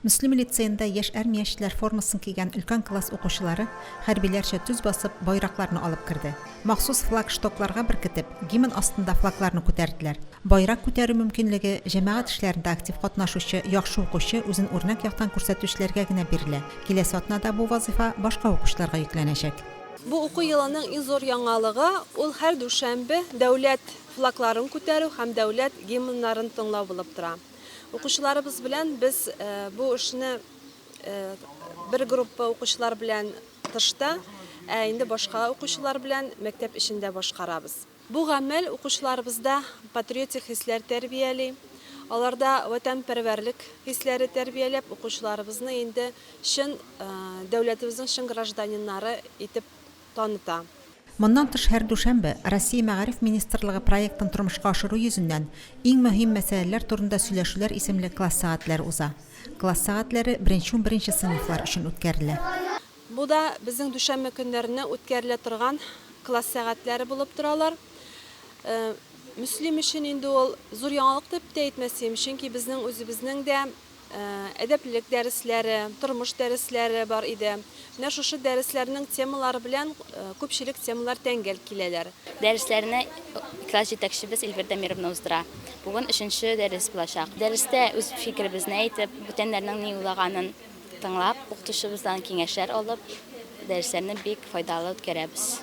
Мөслим лицеенда яшь армиячеләр формасын кигән өлкән класс укучылары хәрбиләрчә төз басып, байракларны алып керде. Махсус флагштокларга беркетеп, гимн астында флагларны күтәрделәр. Байрак күтәрү мөмкинлеге җәмәгать эшләрендә актив катнашучы, яхшы укучы, үзен үрнәк яктан күрсәтүчеләргә генә бирелә. Киләсе атнада бу вазыйфа башка укучыларга йөкләнәчәк. Бу уку елының иң зур яңалыгы, ул һәр дүшәмбе дәүләт флагларын күтәрү һәм дәүләт гимннарын тыңлау булып тора. Укучыларыбыз белән без бу эшне бер группа укучылар белән тышта, ә инде башка укучылар белән мәктәп эчендә башкарабыз. Бу гамәл укучыларыбызда патриотик хисләр тәрбияли, аларда ватанпәрвәрлек хисләре тәрбияләп, укучыларыбызны инде чын дәүләтебезнең чын гражданиннары итеп таныта. Моннан тыш һәр дүшәмбе Россия Мәгариф министрлыгы проектын тормышка ашыру йөзеннән Иң мөһим мәсьәләләр турында сөйләшүләр исемле класс сәгатьләре уза. Класс сәгатьләре беренче-унберенче сыйныфлар өчен үткәрелә. Бу да безнең дүшәмбе көннәрне үткәрелә торган класс сәгатьләре булып торалар. Мөслим өчен инде ул зур яңалык дип тә әйтмәс идем, чөнки безнең үзебезнең дә Әдәплелек дәресләре, тормыш дәресләре бар иде. Менә шушы дәресләрнең темалары белән күпчелек темалар тәңгәл киләләр. Дәресләрне класс җитәкчебез Эльвира Дамировна уздыра. Бүген өченче дәрес булачак. Дәрестә үз фикеребезне әйтеп, бүтәннәрнең ни уйлаганын тыңлап, укытучыбыздан киңәшләр алып, дәресләрне бик файдалы үткәрәбез.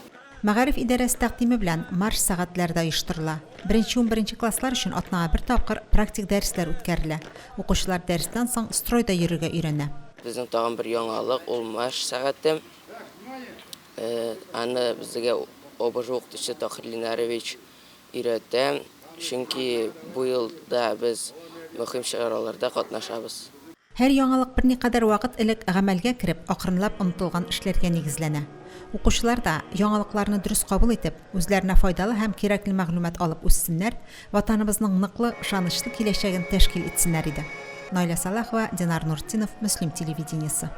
Мәгариф идарәсе тәкъдиме белән марш сәгатьләре дә оештырыла. Беренче-унберенче класслар өчен атнага бер тапкыр практик дәресләр үткәрелә. Укучылар дәрестән соң стройда йөрергә өйрәнә. Безнең тагын бер яңалык, ул марш сәгате. Аны безгә ОБЖ укытучысы Таһир Ленарович өйрәтә, чөнки бу елда без мөһим чараларда катнашабыз. Һәр яңалык берникадәр вакыт элек гамәлгә кереп, акрынлап онытылган эшләргә нигезләнә. Укучылар да, яңалыкларны дөрес кабул итеп, үзләренә файдалы һәм кирәкле мәгълүмат алып үссеннәр, Ватаныбызның ныклы, ышанычлы киләчәген тәшкил итсеннәр иде. Наилә Сәлахова, Динар Нуртдинов, Мөслим телевидениесе.